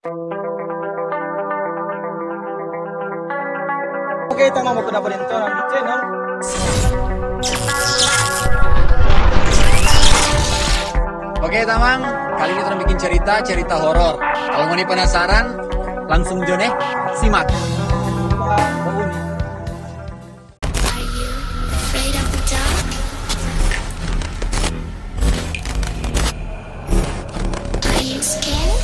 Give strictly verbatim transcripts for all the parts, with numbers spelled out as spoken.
Oke, tamang, mo dapa deng torang di channel. Oke, tamang, kali ini torang bikin cerita, cerita horor. Kalo ngoni penasaran, langsung jo ne, simak. Are you afraid of the dark? Are you scared?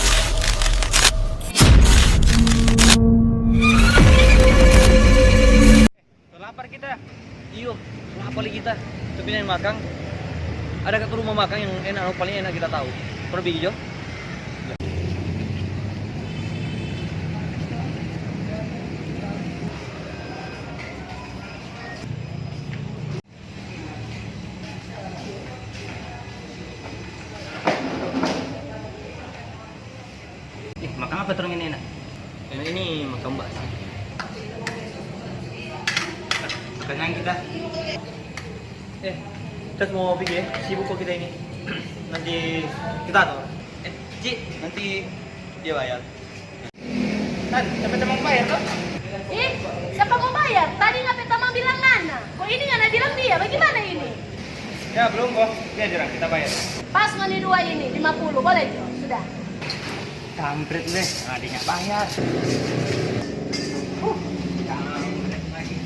Lapar kita. Iyo, lapar lagi kita. Tapi nang makang, ada ka tu rumah makang yang enak, paling enak kita tahu. Pergi jo. Eh, makang apa torang ini enak? Ini, ini makang bakso. Kenyang kita. Eh, kita mo pigi, eh. Sibuk kok kita ini. Nanti kita atur. Eh, Ci, nanti dia bayar. Tan, siapa yang mau bayar, toh? Ih, siapa mau bayar? Tadi ngana pe tamang bilang ngana. Kok ini ngana bilang dia? Bagaimana ini? Ya, belum, kok. Dia bilang kita bayar. Pas ngoni dua ini, lima puluh. Boleh, Jo? Sudah. Kampret deh, adanya bayar. Uh, kampret lagi.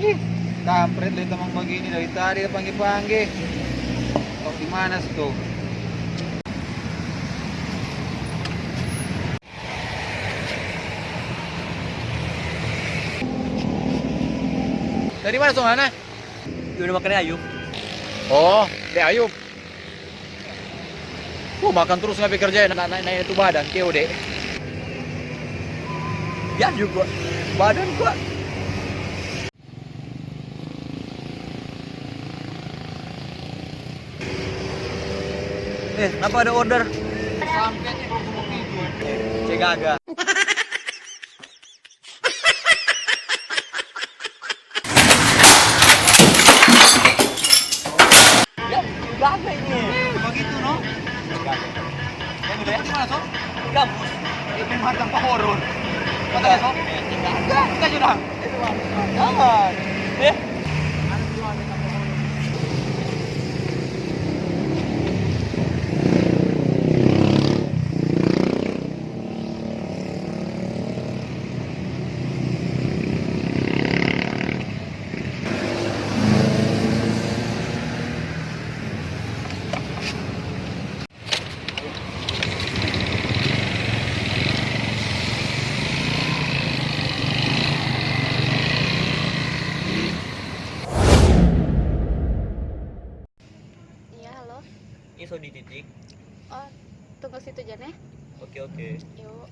Ih, kampret lei tamang bagini, dari tadi da pangge-pangge. Kong di mana sto? Dari mana so ngana? Di rumah kena Ayub. Oh, de Ayub. Oh, makan terus ngana pe kerja, na-, na-, nae tu badan, keo de. Ya juga. Badan gua. Eh, apa ada order? Sampe nih, gua mau tidur. Cek gaga. Ya, gaga ini. Begitu, no? Gaga. Yang udah di mana, so? Gabus. Itu macam horor. Kata, so? Gaga. Kita sudah. Jangan. Eh. Iya, halo. Ini so di titik. Oh, tunggu situ ja, ne. Oke, oke. Yuk.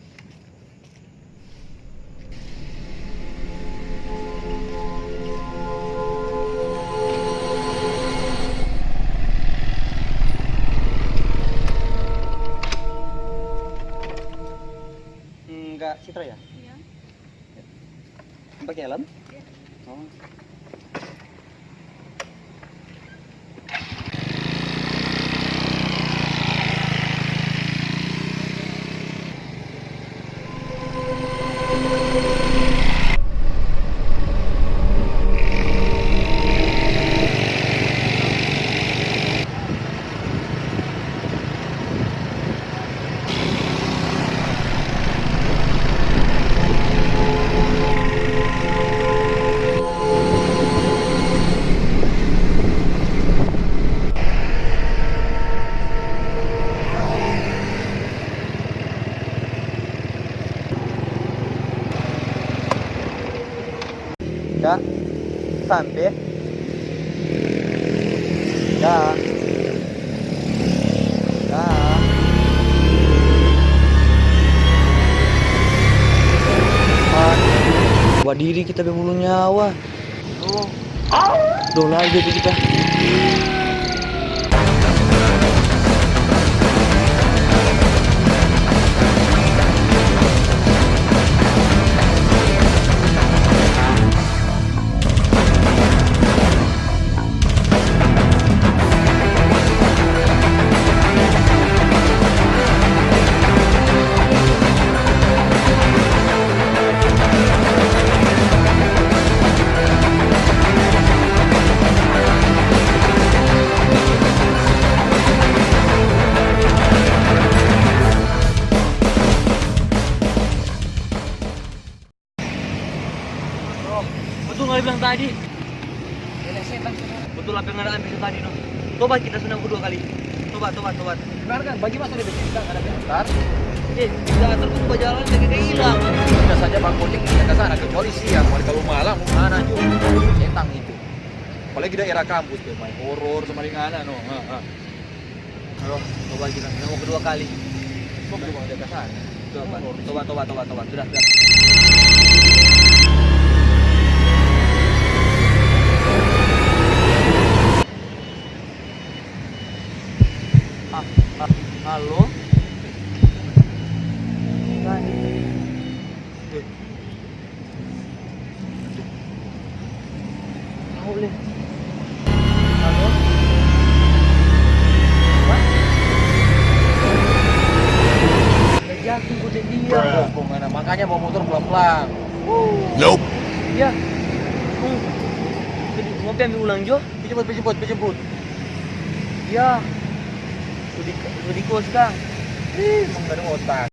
Enggak, Citra ya? Iya. Pakai helm? Iya. Oh. Kak, sampe? Dah. Dah. Buat diri kita pe bulu nyawa. Oh. Dong lari dia pe kita. Dia bilang tadi. Betul apa yang ada ambil tadi, no? Coba kita senang kedua kali. Coba, coba, coba. Benar kan? Bagi masa dia bikin kita ada bentar. Eh, kita atur tuh berjalan, kayak hilang. Bisa saja Bang Gojek bisa ke sana, kecuali siang. Kalau malam, mana, Jo? Setan itu. Apalagi daerah kampus tuh, main horor sama dengan, no. Ha, ha. Halo, coba kita, kita mau kedua kali. Kok belum ada ke sana? Coba, coba, coba, coba, coba, sudah, sudah. Ah, ah, halo? Tadi. Eh. Tahu, leh. Halo? Apa? Udah jatuh, gua jadi dia. Kok mana? Makanya bawa motor pelan-pelan. Nope. Iya. Hmm. Jadi, mau pi ambil ulang, Jo? Pi jemput, pi jemput, pi jemput. Iya. Lu di, lu di kos, Kang. Ih, emang gak ada otak.